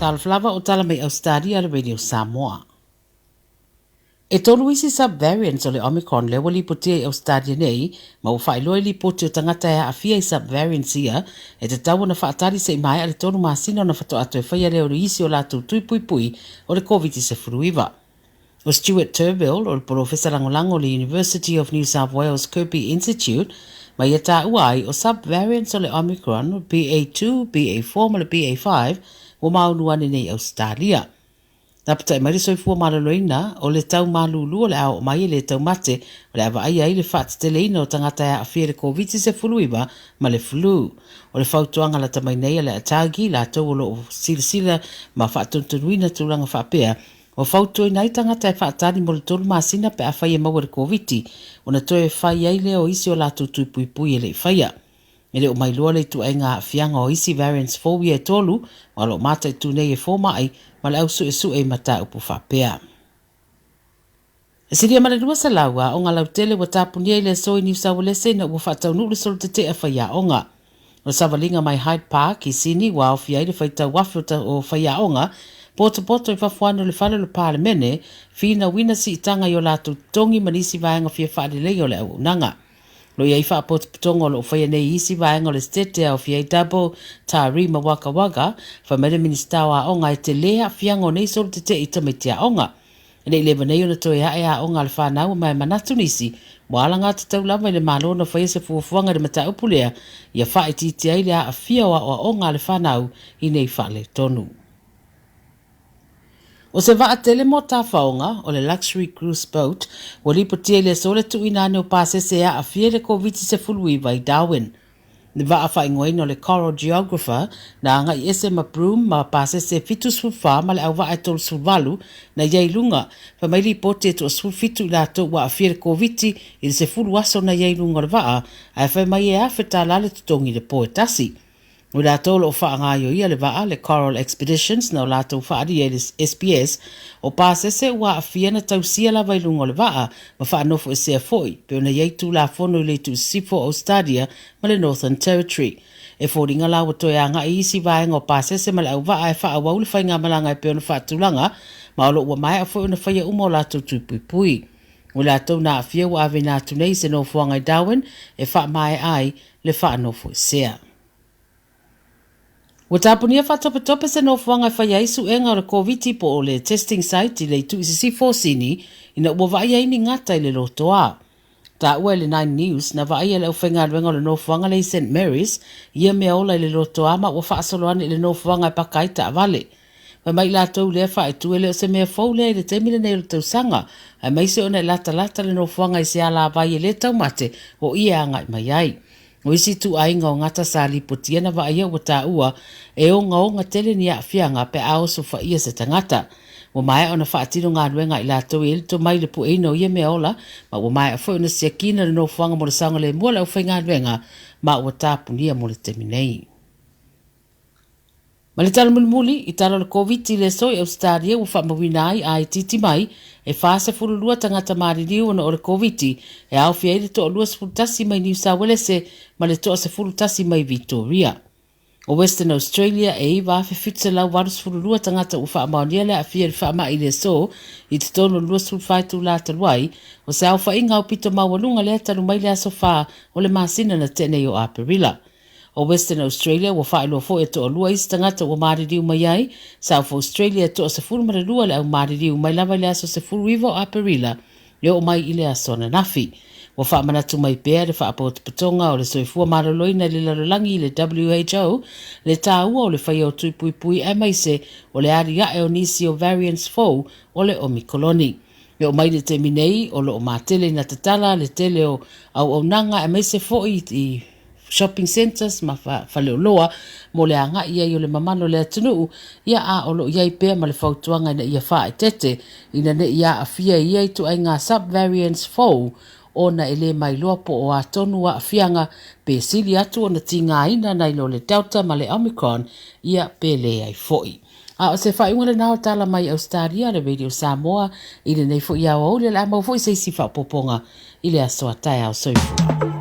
Talofa lava o tala mai Ausetalia le Radio Samoa. E tolu isi sub-variants o le Omicron lea ua lipotia i Ausetalia nei, ma ua faailoa i lipoti o tagata e aafia i sub-variants ia, e tatau ona faatali se i maea le tolu masina ona faatoa toe faia lea o isi o latou tui puipui o le Koviti-19. O Stuart Turville, o le polofesa lagolago o le University of New South Wales Kirby Institute, ma ia taua ai o sub-variants o le Omicron, BA2, BA4 ma le BA5, ua maunu ane nei i Ausetalia. Lapatai mai le soifua maloloina, o le tau malulu o le a oo mai e le taumate, o le a vaaia ai le faateteleina o tagata e aafia i le Koviti-19 ma le flu. O le fautuaga lata mai nei a le ATAGI, latou o lo o silasila ma faatonutonuina tulaga faapea, ua fautuaina ai tagata e faatali mo le tolu masina pe afai e maua i le Koviti, ona toe fai ai lea o isi o latou tui puipui e le i faia. E le o mailoa le ituaiga aafiaga o isi variants fou ia e tolu, ma o lo o mataitu nei e fomai ma le au suesue i mataupu faapea. E silia ma le 200 aoga lautele ua tapunia i le aso i Niu Sauelese ina ua faataunuu le solo tete'a faiaoga. O le savaliga mai Hyde Park i Sini ua aofia ai le faitau afe o faiaoga potopoto i fafo ane o le fale o le Palemene, finauina siitaga i o latou totogi ma nisi vaega fia faaleleia o le auaunaga. O lo o i ai faapotopotoga o lo o faia nei i isi vaega o le Setete e aofia ai Dubbo, Taree ma Wagga Wagga, fai mai le Minisita o Aoga e tele aafiaga o nei solo tetee i tamaiti aoga. E le i leva nei ona toe ae aoga a le fanau ma e manatu nisi, ua alagatatau lava i le Malo ona faia se fuafuaga i le mataupu lea ia faaitiitia ai le aafia o aoaoga a le fanau i nei faaletonu. O se vaa tele mo tafaoga, o le Luxury Cruise Boat, ua lipotia i le aso le tuuina ane o pasese e aafia i le Koviti-19 i Darwin. Le vaa faaigoaina o le Coral Geographer na agai ese ma Broome ma pasese e 74 ma le auvaa e 38 na i ai i luga, fai mai lipoti e toa-17 i latou ua aafia i le Koviti i le 10 aso na i ai i luga o le vaa, ae fai mai e $1,000 le totogi i le po e tasi. O i latou o lo o faagaioia le vaa, le Coral Expeditions, na o latou faaalia i le SBS, o pasese ua aafia na tausia lava i luga o le vaa ma faanofoesea foi, pei ona i ai Tulafono i le itu sisifo o Ausetalia ma le Northern Territory. E foliga la ua toe agai i isi vaega o pasese ma le auvaa e faaauau le faigamalaga e pei ona faatulaga, ma o lo o ua maea foi ona faia uma o latou tui puipui. O i latou na aafia ua aveina atu nei i se nofoaga i Darwin e faamaea ai le faanofoesea. Ua tapunia faatopetope se nofoaga e faia ai suega o le Koviti po o le testing site i le itu i sisifo o Sini ina ua vaaia ai ni gata i le lotoa. Taua e le Nine News, na vaaia e le aufaigaluega o le nofoaga lea i St Marys ia mea ola i le lotoa ma ua faasolo ane i le nofoaga e paka ai taavale. Fai mai latou i lea faaitu e le o se mea fou lea i le taimi lenei o le tausaga, aemaise ona e latalata le nofoaga i se alavai e le taumate o i e agai mai ai. O isi ituaiga o gata sa lipotia na vaaia ua taua e ogaoga tele ni aafiaga pe a osofaia se tagata. Ua maea ona faatino galuega a i latou e i ai le tomai i le pueina o ia mea ola, ma ua maea foi ona siakiina le nofoaga mo le saogalemu o le aufaigaluega ma ua tapunia mo le taimi nei. Ma le tala mulimuli, i tala o le Koviti i le aso i Ausetalia ua faamauina ai a itiiti mai e 42 tagata maliliu ona o le Koviti, e aofia ai le toa 21 mai Niu Sauelese ma le toa 11 mai Vitoria. O Western Australia, e 9,782 tagata ua faamaonia le aafia i le faamai i le aso i totonu o le 24 itula talu ai, o se aofaiga aupito maualuga lea talu mai le aso 4 o le masina na tea nei o Aperila. O Western Australia ua faailoa foi e toalua isi tagata ua maliliu mai ai, South Australia e toa-12 le au maliliu mai lava i le aso 19 o Aperila e oo mai i le aso ananafi. Ua faamanatu mai pea le Faapotopotoga o le Soifua Maloloina i le Lalolagi, le WHO, le taua o le faia o tui puipui aemaise o le aliae o nisi o variants fou o le Omikoloni. E oo mai i le taimi nei, o lo o matele ina tatala le tele o auaunaga aemaise foi i shopping centres ma faleoloa mo le agai ai o le mamalu o le atunuu, ia a o lo o i ai pea ma le fautuaga ina ia faaeteete ina ne i aafia i ia ituaiga sub-variants fou ona e le mailoa po o a tonu aafiaga pe sili atu ona tigaina nai lo le Delta ma le Omicron, ia pe leai foi. A o se faaiuga lena o tala mai Ausetalia le Radio Samoa i lenei foi aoauli o le a maua foi se isi faaopoopoga i le aso a taeao. Soifua.